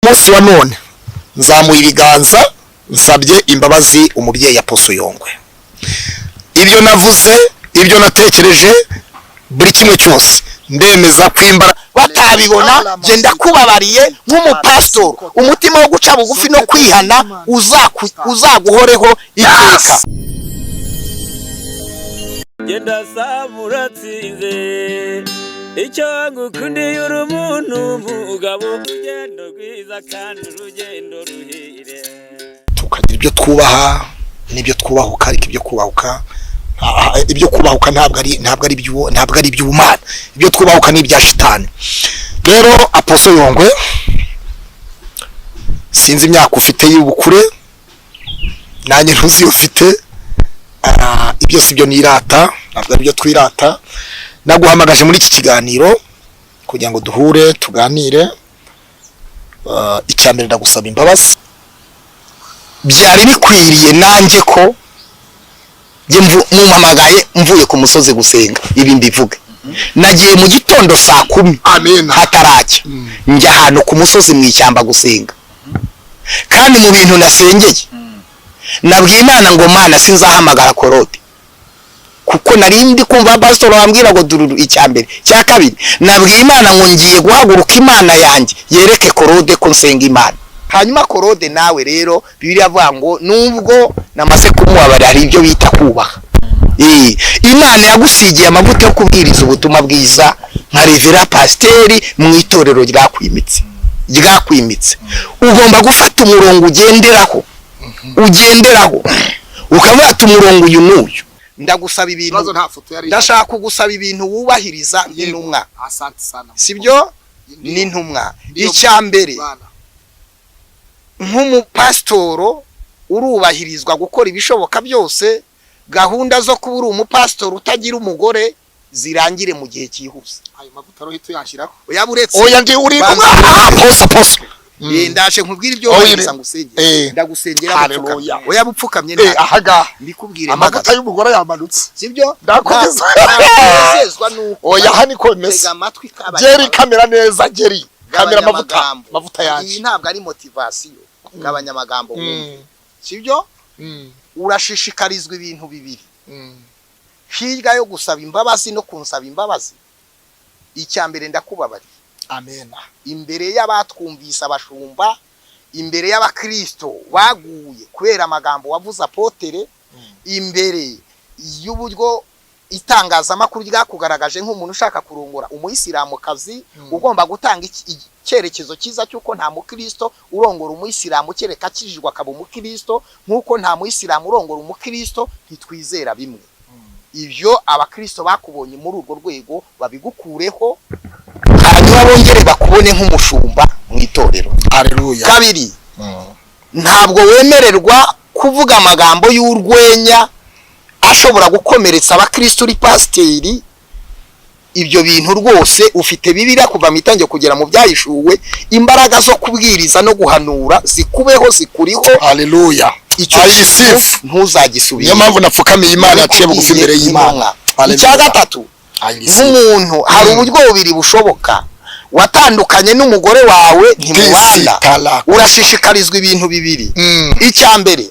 Munsi wa none nzamuye ibiganza, nsabye imbabazi umubyeyi Apostle Yongwe. Ibyo navuze, ibyo natekereje, buri kimwe cyose, ndemeza ko imbara batabibona. Genda kubabariye nk'umupasitori, umutima wo guca bugufi no kwihana uzaguhoreho iteka. Genda saba uratsinze. Icyo ngukundiye, uri umuntu mugabo, urugendo rwiza kandi urugendo ruhire. Tukagira ibyo twubaha n'ibyo twubahuka, ariko ibyo kubahuka ntabwo ari iby'ubumana. Ibyo twubahuka ni ibya shitani. Rero Apostle Yongwe, sinzi imyaka ufite y'ubukure, nanjye ntuzi iyo ufite. Ibyo si byo nirata, ntabwo ari byo twirata. Naguhamagaje muri iki kiganiro kugira ngo duhure tuganire. Icya mbere, ndagusaba imbabazi. Byari bikwiriye nanjye ko njye mumpamagaye mvuye ku musozi gusenga, ibi mbivuge. Nagiye mu gitondo saa 10 Amina. hataracya, njya ahantu ku musozi mu ishyamba gusenga. Kandi mu bintu nasengeye, nabwiye Imana ngo: "Mana, sinzahamagara Claude," kuko nari ndi kumva pasitori wambwira ngo dururu. Icya mbere. Icya kabiri, nabwiye Imana ngo ngiye guhaguruka, Imana yanjye yereke Claude ko nsenga Imana. Hanyuma Claude nawe rero, Bibiliya avuga ngo nubwo namaze kumubabarira, hari ibyo bita kubaha. Imana yagusigiye amavuta yo kubwiriza ubutumwa bwiza nka reverend pasiteri mu itorero ryakwimitse. Ugomba gufata umurongo ugenderaho, ukavuga ati: "Umurongo uyu n'uyu." Ndagusaba ibintu. Ikibazo, nta foto yari. Ndashaka kugusaba ibintu wubahiriza nk'intumwa. Asante sana. Sibyo? N'intumwa. Icya mbere, Bana. nk'umupasitoro urubahirizwa gukora ibishoboka byose gahunda zo kuba uri umupasitori utagira umugore zirangire mu gihe cyihuse. Ayo mavuta rohita uyashyiraho. Oya, buretse. Oya, ndi uri. Banza. Apostle. Ndaje nkubwire ibyo Oya, wubahiriza ngusengere. Ndagusengera Haleluya. bupfukamye. Oya, bupfukamye. Eh, ahaga mbikubwire amavuta mpagaze. y'umugore yamanutse. Sibyo? Ndakugeza. Ntanezezwa nuko Oya, aha niko bimeze. Tega amatwi. Geri kamera neza, geri kamera, amavuta. Amagambo. Amavuta Iyi yaje. ntabwo ari motivation. Gabanya amagambo wumve. Sibyo? Urashishikarizwa ibintu bibiri hirya yo gusaba imbabazi no kunsaba imbabazi. Icya mbere, ndakubabariye Amen. imbere y'abatwumvise, abashumba, imbere y'abakristo baguye kubera amagambo wavuze apôtre, imbere y'uburyo itangazamakuru ryakugaragaje nk'umuntu ushaka kurongora umuyisilamukazi. Ugomba gutanga icyerekezo cyiza cy'uko nta mukristo urongora umuyisilamu kereka akijijwe akaba umukristo, nk'uko nta muyisilamu urongora umukristo. Ntitwizera bimwe. Ibyo abakristo bakubonye muri urwo rwego babigukureho, hanyuma bongere bakubone nk'umushumba mu itorero. Haleluya. Kabiri, ntabwo wemererwa kuvuga amagambo y'urwenya ashobora gukomeretsa abakristo uri pasiteri. Ibyo bintu rwose, ufite Bibiliya kuva mu Itangiye kugera mu Byahishuwe. Imbaraga zo kubwiriza no guhanura zikubeho, zikuriho. Haleluya. Icyo I kintu receive. ntuzagisubire. Niyo mpamvu napfukamiye Imana, yaciye bugufi imbere y'Imana. Icya gatatu, I receive. nk'umuntu, hari uburyo bubiri bushoboka. Watandukanye n'umugore wawe, ntimubana. Tisitala. Urashishikarizwa ibintu bibiri. Icya mbere,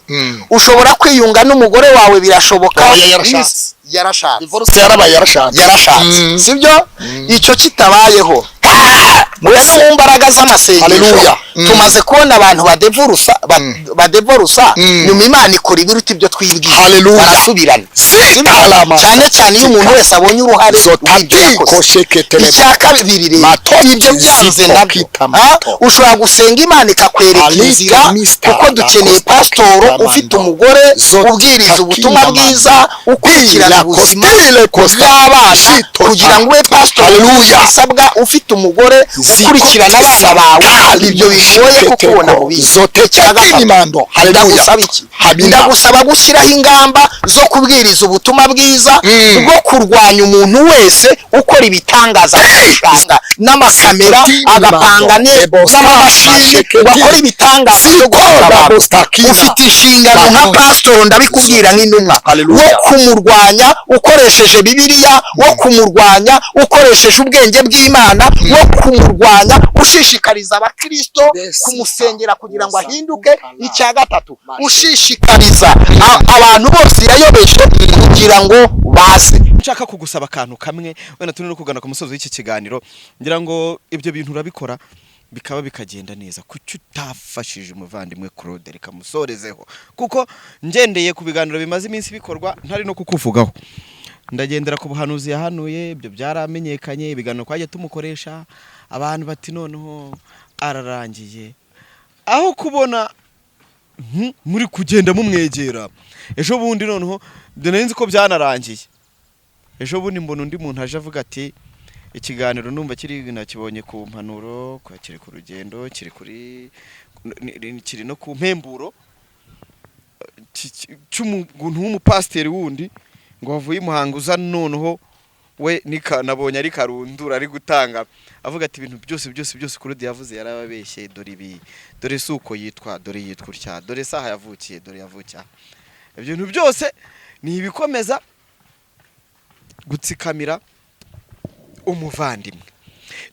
ushobora kwiyunga n'umugore wawe, birashoboka. Oya, yarashatse. Yarashatse. Divorce yarabaye, yarashatse. Yarashatse. Sibyo? Icyo kitabayeho, ngo no mu mbaraga z'amasengesho, Haleluya. Tumaze kubona abantu badevorusa, badevorusa, nyuma Imana ikora ibiruta ibyo twibwira. Haleluya. Barasubirana. Sitalama. Cyane cyane iyo umuntu wese abonye uruhare rw'ibyo yakoze. Zotatiko. Icya kabiri rero, Mato ibyo byanze ziko nabyo, kita mato. ushobora gusenga Imana ikakwereka Alika inzira, mista kuko dukeneye la pasitoro costa ufite mando. umugore, Zota ubwiriza ubutumwa kina bwiza, mando. ukurikirana Ila ubuzima kostile kosta. bw'abana, Shito kugira ngo ube pasitoro Haleluya. usabwa ufite umugore, ukurikirana abana bawe. Ibyo bigoye kukubona mu bindi. Icya gatatu, mando. Haleluya. ndagusaba iki? Hamina. Ndagusaba gushyiraho ingamba zo kubwiriza ubutumwa bwiza bwo kurwanya umuntu wese ukora ibitangaza mu n'amakamera, Zikotini agapanga mando. Ebosta n'amamashini masheketi. ngo akore ibitangaza byo guhora Zikoda abantu. bostakina. Ufite inshingano nka Bakoze. pasitoro, ndabikubwira nk'intumwa, Haleluya. wo kumurwanya ukoresheje Bibiliya, wo kumurwanya ukoresheje ubwenge bw'Imana, wo kumurwanya. kumurwanya, ushishikariza abakristo kumusengera kugira ngo ahinduke. Icya gatatu, ushishikariza abantu bose yayobeje kugira ngo baze. Nshaka kugusaba akantu kamwe, wenda turi no kugana ku musozo w'iki kiganiro. Ngira ngo ibyo bintu urabikora bikaba bikagenda neza. Kuki utafashije umuvandimwe Claude? Reka musorezeho, kuko ngendeye ku biganiro bimaze iminsi bikorwa, ntari no kukuvugaho, ndagendera ku buhanuzi yahanuye. Ibyo byaramenyekanye, ibiganiro twagiye tumukoresha, abantu bati noneho ararangiye. Aho kubona muri kugenda mumwegera ejo bundi, noneho nari nzi ko byanarangiye. Ejo bundi mbona undi muntu aje avuga ati ikiganiro numva kiri, nakibonye ku mpanuro, kiri ku rugendo, kiri kuri kiri no ku mpemburo cy'umuntu w'umupasiteri wundi ngo wavuye i Muhanga uza. Noneho we nabonye ari karundura, ari gutanga, avuga ati ibintu byose byose byose Claude yavuze yarababeshye, dore ibi, dore si uko yitwa, dore yitwa utya, dore saha yavukiye, dore yavukiye aha. Ibyo bintu byose ni ibikomeza gutsikamira umuvandimwe.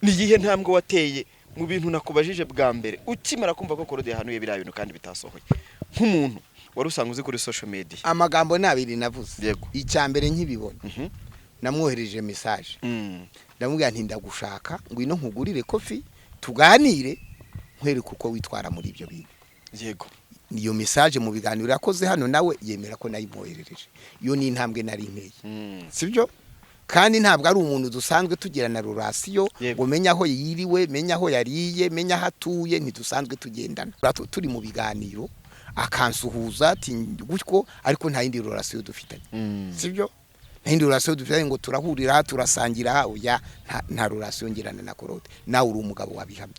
Ni iyihe ntambwe wateye mu bintu nakubajije bwa mbere ukimara kumva ko Claude yahanuye biriya bintu kandi bitasohoye, nk'umuntu wari usanzwe uzi kuri social media? Amagambo ni abiri navuze. Icya mbere, nkibibona, namwohereje message, ndamubwira nti ndagushaka, ngwino nkugurire coffee, tuganire, nkwereke uko witwara muri ibyo bintu. Iyo message mu biganiro yakoze hano nawe yemera ko nayimwoherereje. Iyo ni intambwe nari nteye, sibyo? Kandi ntabwo ari umuntu dusanzwe tugirana relation ngo menye aho yiriwe, menye aho yariye, menye aho atuye. Ntidusanzwe tugendana. Turi mu biganiro akansuhuza ati gutyo, ariko nta yindi relation dufitanye, sibyo? Nta yindi relation dufitanye ngo turahurira aha, turasangira aha, oya. Nta relation ngirana na Claude. Nawe uri umugabo wabihamya.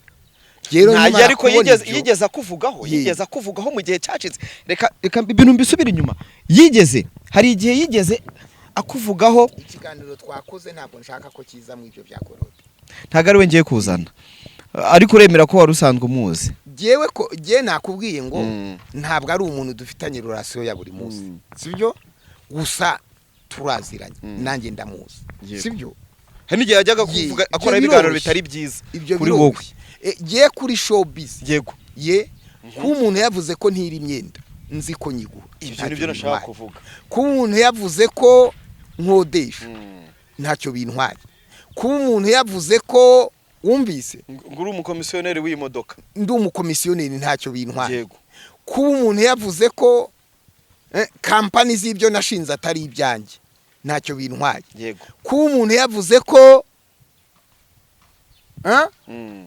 Rero Nta nkimara ariko kubona yigeze yigeze akuvugaho? Yigeze akuvugaho mu gihe cyacitse? Reka reka ibintu mbisubire inyuma. Yigeze, hari igihe yigeze akuvugaho? Ikiganiro twakoze ntabwo nshaka ko kiza mu ibyo bya Claude. Ntabwo ari we ngiye kuzana, ariko uremera ko wari usanzwe umuzi? Jewe ko je nakubwiye ngo ntabwo ari umuntu dufitanye relation ya buri munsi, sibyo? Gusa turaziranye, nanjye ndamuzi, sibyo? Hari n'igihe yajyaga kuvuga, akora Ibyo ibiganiro biroroshye. bitari byiza Ibyo kuri wowe. biroroshye. Je kuri showbiz, ye kuba umuntu yavuze ko ntira imyenda nzi ko nyigura, Ibyo ntacyo nibyo nashaka bintwaye. kuvuga. Kuba umuntu yavuze ko nkodesha, ntacyo bintwaye. Kuba umuntu yavuze ko, wumvise, ngo uri umukomisiyoneri w'iyi modoka, ndi umukomisiyoneri, ntacyo bintwaye. Kuba umuntu yavuze ko kampani z'ibyo nashinze atari ibyanjye, ntacyo bintwaye. Kuba umuntu yavuze ko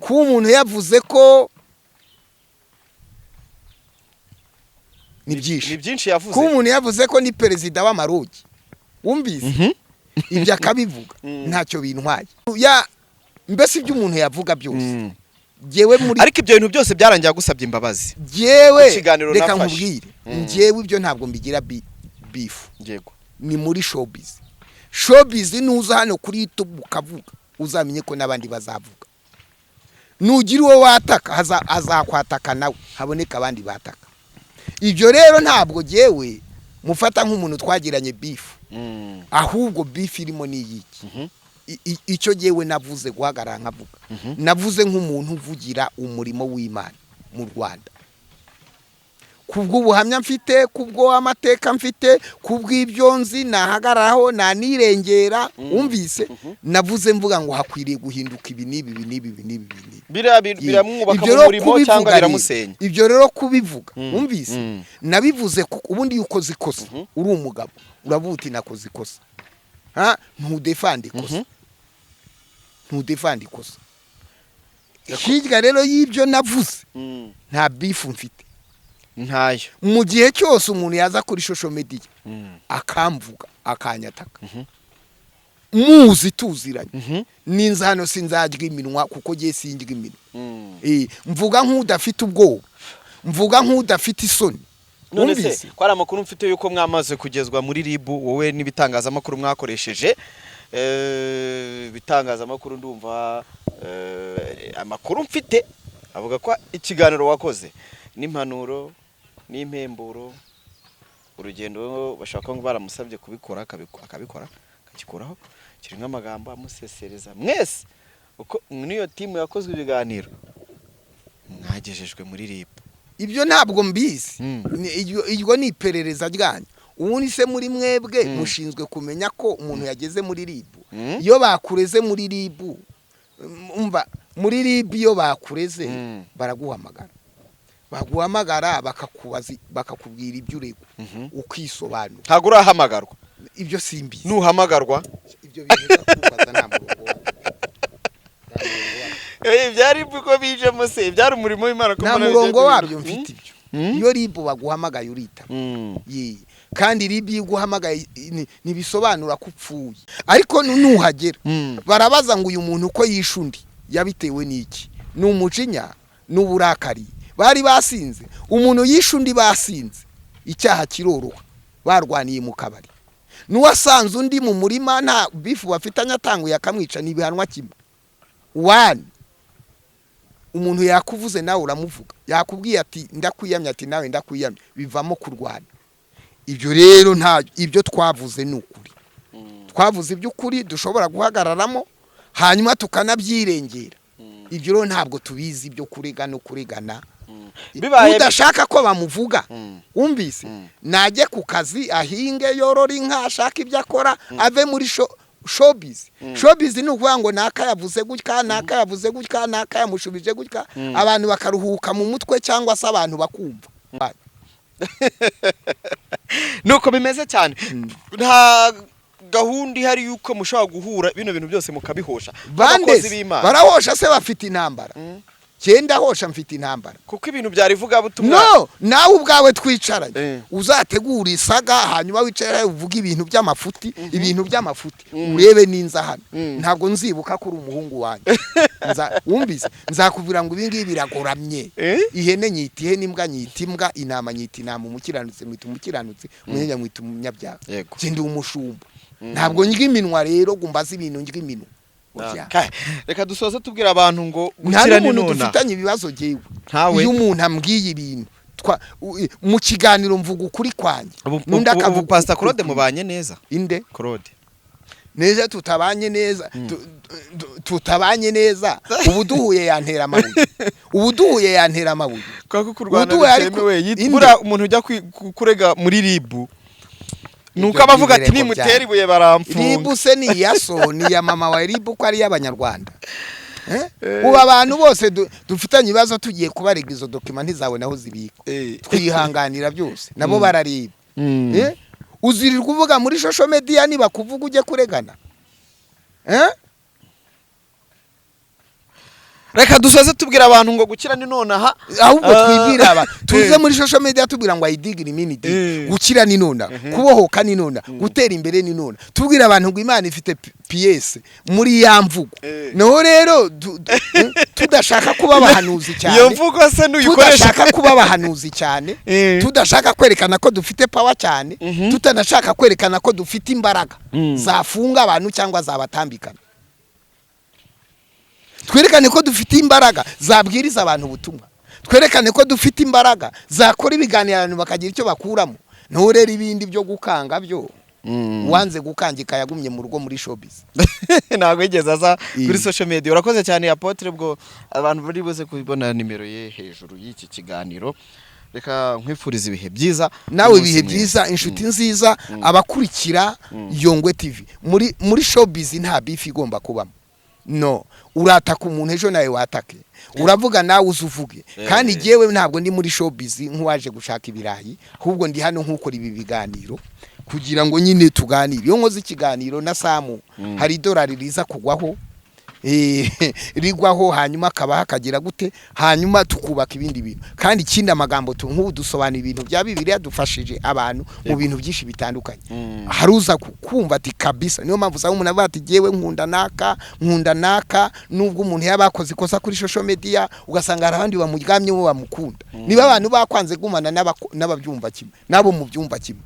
kuba umuntu yavuze ko, ni byinshi. Ni byinshi yavuze. Kuba umuntu yavuze ko ni perezida w'amarogi, wumvise, ibyo akabivuga, ntacyo bintwaye. Ya mbese ibyo umuntu yavuga byose, jyewe muri Ariko ibyo bintu byose byarangiye agusabye imbabazi. Jyewe Ikiganiro reka nafashe. nkubwire, njyewe ibyo ntabwo mbigira beef. Ni muri showbiz. Showbiz nuza hano kuri YouTube ukavuga, uzamenye ko n'abandi bazavuga. Nugira uwo wataka, azakwataka nawe, haboneka abandi bataka. Ibyo rero ntabwo jyewe mufata nk'umuntu twagiranye beef. Ahubwo beef irimo ni iyiki? Icyo jyewe navuze, guhagarara nkavuga, navuze nk'umuntu uvugira umurimo w'Imana mu Rwanda, kubw'ubuhamya mfite, kubwo amateka mfite, kubw'ibyo nzi nahagararaho nanirengera, wumvise, navuze mvuga ngo hakwiriye guhinduka ibi n'ibi, ibi n'ibi, ibi n'ibi, ibi n'ibi. Biriya biramwubaka Ibyo mu rero murimo kubivuga cyangwa rero, biramusenya? Ibyo rero kubivuga, wumvise, nabivuze kuko ubundi iyo ukoze ikosa uri umugabo uravuga uti nakoze ikosa. Ha, ntudefanda ikosa, ntudefanda ikosa. Hirya rero y'ibyo navuze, nta beef mfite. Ntayo. Mu gihe cyose umuntu yaza kuri social media akamvuga, akanyataka, muzi tuziranye, ninza hano sinzarya iminwa, kuko ngiye sindya iminwa. Mvuga nk'udafite ubwoba, mvuga nk'udafite isoni. None se Wumvise? ko ari amakuru mfite yuko mwamaze kugezwa muri RIB, wowe n'ibitangazamakuru mwakoresheje, ibitangazamakuru, ndumva amakuru mfite avuga ko ikiganiro wakoze n'impanuro n'impemburo, urugendo, bashaka ngo baramusabye kubikora akabikora akagikuraho, kirimo amagambo amusesereza mwese. Uko n'iyo team yakozwe ibiganiro, mwagejejwe muri RIB. Ibyo ntabwo mbizi. Iryo ni iperereza ryanyu. Ubundi se muri mwebwe mushinzwe kumenya ko umuntu yageze muri RIB? Iyo bakureze muri RIB, umva, muri RIB iyo bakureze, baraguhamagara, baguhamagara bakakubaza, bakakubwira ibyo uregwa, ukisobanura. Ntabwo urahamagarwa? Ibyo simbizi. Nuhamagarwa? Ibyo bintu ndakubaza, nta murongo wabyo. Nta murongo wabyo. Ibya RIB ko bijemo se, byari umurimo w'Imana ko Nta mbona murongo bigiye wabyo guhinduka. mfite ibyo. Iyo RIB baguhamagaye uritaba. Ye. Kandi RIB iyo iguhamagaye ntibisobanura ko upfuye, ariko nuhagera barabaza ngo uyu muntu uko yishe undi yabitewe n'iki? Ni umujinya? Ni uburakari? Bari basinze? Umuntu yishe undi basinze, icyaha kiroroha, barwaniye mu kabari, n'uwasanze undi mu murima nta beef bafitanye atanguye akamwica, ntibihanwa kimwe. Wani umuntu yakuvuze nawe uramuvuga, yakubwiye ati ndakwiyamye, ati nawe ndakwiyamye, bivamo kurwana. Ibyo rero nta, ibyo twavuze ni ukuri, twavuze iby'ukuri dushobora guhagararamo hanyuma tukanabyirengera. Ibyo rero ntabwo tubizi, ibyo kurega no kuregana. Udashaka ko bamuvuga, wumvise, najye ku kazi, ahinge, yorora inka, ashaka ibyo akora, ave muri showbiz. Showbiz ni ukuvuga ngo naka yavuze gutya, naka yavuze gutya, naka yamushubije gutya, abantu bakaruhuka mu mutwe cyangwa se abantu bakumva. Nuko bimeze cyane. Nta gahunda ihari yuko mushobora guhura bino bintu byose mukabihosha? Bande? Abakozi b'Imana. Barahosha se? Bafite intambara? Cyenda hosha mfite intambara. Kuko ibintu byari ivugabutumwa. No, nawe ubwawe twicaranye, uzategura isaga, hanyuma wicare uvuge ibintu by'amafuti, ibintu by'amafuti, urebe ninza hano ntabwo nzibuka ko uri umuhungu wanjye. Wumvise, nzakubwira ngo ibi ngibi biragoramye. Ihene nyita ihene, imbwa nyita imbwa, intama nyita intama, umukiranutsi mwita umukiranutsi, umunyabyaha mwita umunyabyaha. Njye ndi umushumba, ntabwo ndya iminwa. Rero ngo mbaze ibintu ndya iminwa. Oya. Okay. Reka dusoze tubwira abantu ngo Nta gukira ni n'umuntu nona. dufitanye ibibazo jyewe. Ntawe? Iyo umuntu ambwiye ibintu mu kiganiro mvuga ukuri kwanjye, n'undi akavuga Ubu Pastor ukuri Claude kwe. mubanye neza? Inde? Claude. Neza, tutabanye neza, tutabanye neza. Ubu duhuye yantera amabuye, ubu duhuye yantera amabuye. Kwa ko kurwana Ubu duhuye bitemewe. ariko inde? Buriya umuntu ujya kurega muri RIB nuko Ibyo aba avuga ati by'ibirego nimutera byanyu. ibuye baramfunga. RIB se ni iya so, ni iya mama wa RIB ko ari iy'Abanyarwanda? Eh? Ubu abantu bose dufitanye ibibazo tugiye kubarega, izo document ntizabona aho zibikwa. Twihanganira byose, nabo barareba. Eh? Uzirirwa uvuga muri social media, niba kuvuga ujye kuregana. Eh? Reka dusoze tubwira abantu ngo gukira ni nonaha. Ahubwo Ah. twibwira abantu tuze muri social media tubwira ngo ayidigiri minidi, gukira ni nona, kubohoka ni nona, gutera imbere ni nona. Tubwira abantu ngo Imana ifite pièce muri ya mvugo. Naho rero tudashaka kuba abahanuzi cyane, Iyo mvugo se nuyikoresha? tudashaka kuba abahanuzi cyane, tudashaka kwerekana ko dufite power cyane, tutanashaka kwerekana ko dufite imbaraga zafunga abantu cyangwa zabatambikana, twerekane ko dufite imbaraga zabwiriza abantu ubutumwa, twerekane ko dufite imbaraga zakora ibiganiro abantu bakagira icyo bakuramo. Nturere ibindi byo gukanga byo, uwanze gukangika yagumye mu rugo muri showbiz. Ntabwo yigeze aza kuri social media. Urakoze cyane, Apotre. Bwo abantu bari buze kubona nimero ye hejuru y'iki kiganiro. Reka nkwifuriza ibihe byiza. Nawe Umunsi ibihe mwiza. byiza, inshuti nziza, abakurikira Yongwe TV. Muri showbiz nta beef igomba kubamo. No urataka umuntu, ejo nawe watake, uravuga nawe uze uvuge. Kandi jyewe ntabwo ndi muri showbiz nk'uwaje gushaka ibirayi, ahubwo ndi hano nk'ukora ibi biganiro kugira ngo nyine tuganire. Iyo nkoze ikiganiro na Samu, hari idolari riza kugwaho, rigwaho, hanyuma akaba hakagira gute, hanyuma tukubaka ibindi bintu. Kandi ikindi, amagambo nk'ubu dusobanura ibintu bya Bibiliya, dufashije abantu mu bintu byinshi bitandukanye. Hari uza kumva ati kabisa. Niyo mpamvu usanga umuntu avuga ati jyewe nkunda naka, nkunda naka, nubwo umuntu yaba yakoze ikosa kuri social media, ugasanga hari abandi bamuryamyeho bamukunda. Niba abantu bakwanze, gumana n'ababyumva kimwe, nabo mu byumva kimwe.